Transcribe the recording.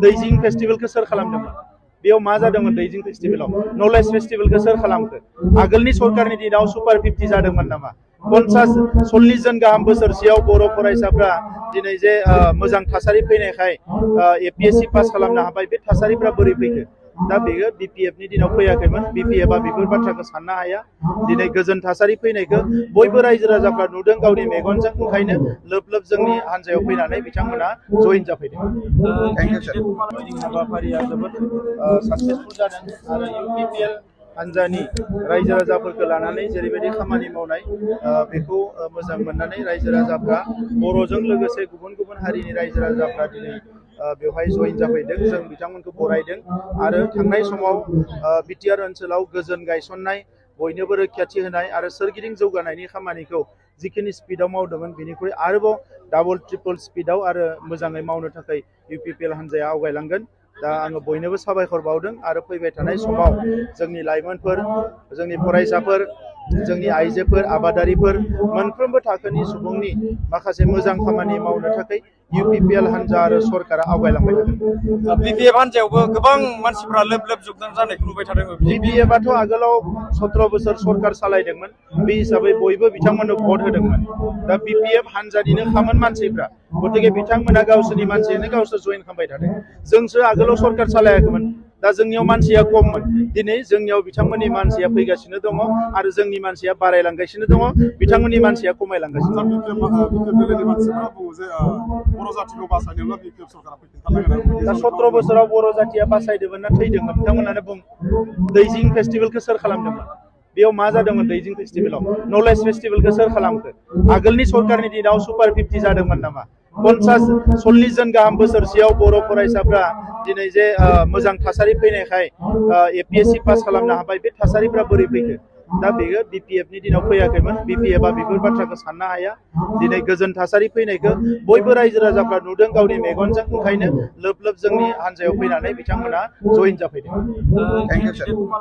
दैजिं फेस्टिवलखौ सोर खालामदोंमोन बेयाव मा जादोंमोन दैजिं फेस्टिवलाव नलेज फेस्टिवलखौ सोर खालामखो आगोलनि सरकारनि दिनाव सुपार 50 जादोंमोन नामा 50-40 जन गाहाम बोसोरसेयाव बर' फरायसाफ्रा दिनै जे मोजां थासारि फैनायखाय एपीएससी पास खालामनो हाबाय बे थासारिफ्रा बोरै फैखो दा बेयो बीपीएफ नि दिनाव फैयाखैमोन बीपीएफआ बेफोर बाथ्राखौ साननो हाया दिनै गोजोन थासारि फैनायखौ बयबो रायजो राजाफ्रा नुदों गावनि मेगनजों ओंखायनो लोब लोब जोंनि हान्जायाव फैनानै बिथांमोना जइन जाफैदों हाबाफारिया जोबोद साक्सेसफुल जादों आरो यूपीपीएल हान्जानि रायजो राजाफोरखौ लानानै जेरैबायदि खामानि मावनाय बेखौ मोजां मोननानै रायजो राजाफ्रा बर'जों लोगोसे गुबुन गुबुन हारिनि रायजो राजाफ्रा दिनै बेवहाय जइन जाफैदों जों बिथांमोनखौ बरायदों आरो थांनाय समाव बिटिआर ओनसोलाव गोजोन गायसननाय बयनोबो रैखाथि होनाय आरो सोरगिदिं जौगानायनि खामानिखौ जिखिनि स्पिडआव मावदोंमोन बेनिख्रुइ आरोबाव डाबल ट्रिपल स्पिडआव आरो मोजाङै मावनो थाखाय यूपीपीएल हान्जाया आवगायलांगोन दा आङो बयनोबो साबायखर बावदों आरो फैबाय थानाय समाव जोंनि लाइमोनफोर जोंनि फरायसाफोर जोंनि आइजोफोर आबादारिफोर मोनफ्रोमबो थाखोनि सुबुंनि माखासे मोजां खामानि मावनो थाखाय यूपीपीएल हान्जा आरो सरकारा आवगायलांबाय थादों बीपीएफ हान्जायावबो गोबां मानसिफ्रा लोब लोब जगदान जानायखौ नुबाय थादों बीपीएफआथ' आगोलाव 17 बोसोर सरकार सालायदोंमोन बे हिसाबै बयबो बिथांमोननो भट होदोंमोन दा बीपीएफ हान्जानिनो खामोन मानसिफ्रा गतिके बिथांमोना गावसोरनि मानसियानो गावसोर जइन खालामबाय थादों जोंसो आगोलाव सरकार सालायाखैमोन दा जोंनियाव मानसिया खममोन दिनै जोंनियाव बिथांमोननि मानसिया फैगासिनो दङ आरो जोंनि मानसिया बारायलांगासिनो दङ बिथांमोननि मानसिया खमायलांगासिनो दङ दा 17 बोसोराव बर' जातिया बासायदोंमोन ना थैदोंमोन बिथांमोनानो बुं दैजिं फेस्टिवलखौ सोर खालामदोंमोन बेयाव मा जादोंमोन दैजिं फेस्टिवलाव नलेज फेस्टिवलखौ सोर खालामखो आगोलनि सरकारनि दिनाव सुपार 50 जादोंमोन नामा 50-40 जन गाहाम बोसोरसेयाव बर' फरायसाफ्रा दिनै जे मोजां थासारि फैनायखाय एपीएससी पास खालामनो हाबाय बे थासारिफ्रा बोरै फैखो दा बेयो बीपीएफ नि दिनाव फैयाखैमोन बीपीएफआ बेफोर बाथ्राखौ साननो हाया दिनै गोजोन थासारि फैनायखौ बयबो रायजो राजाफ्रा नुदों गावनि मेगनजों ओंखायनो लोब लोब जोंनि हान्जायाव फैनानै बिथांमोना जइन जाफैदों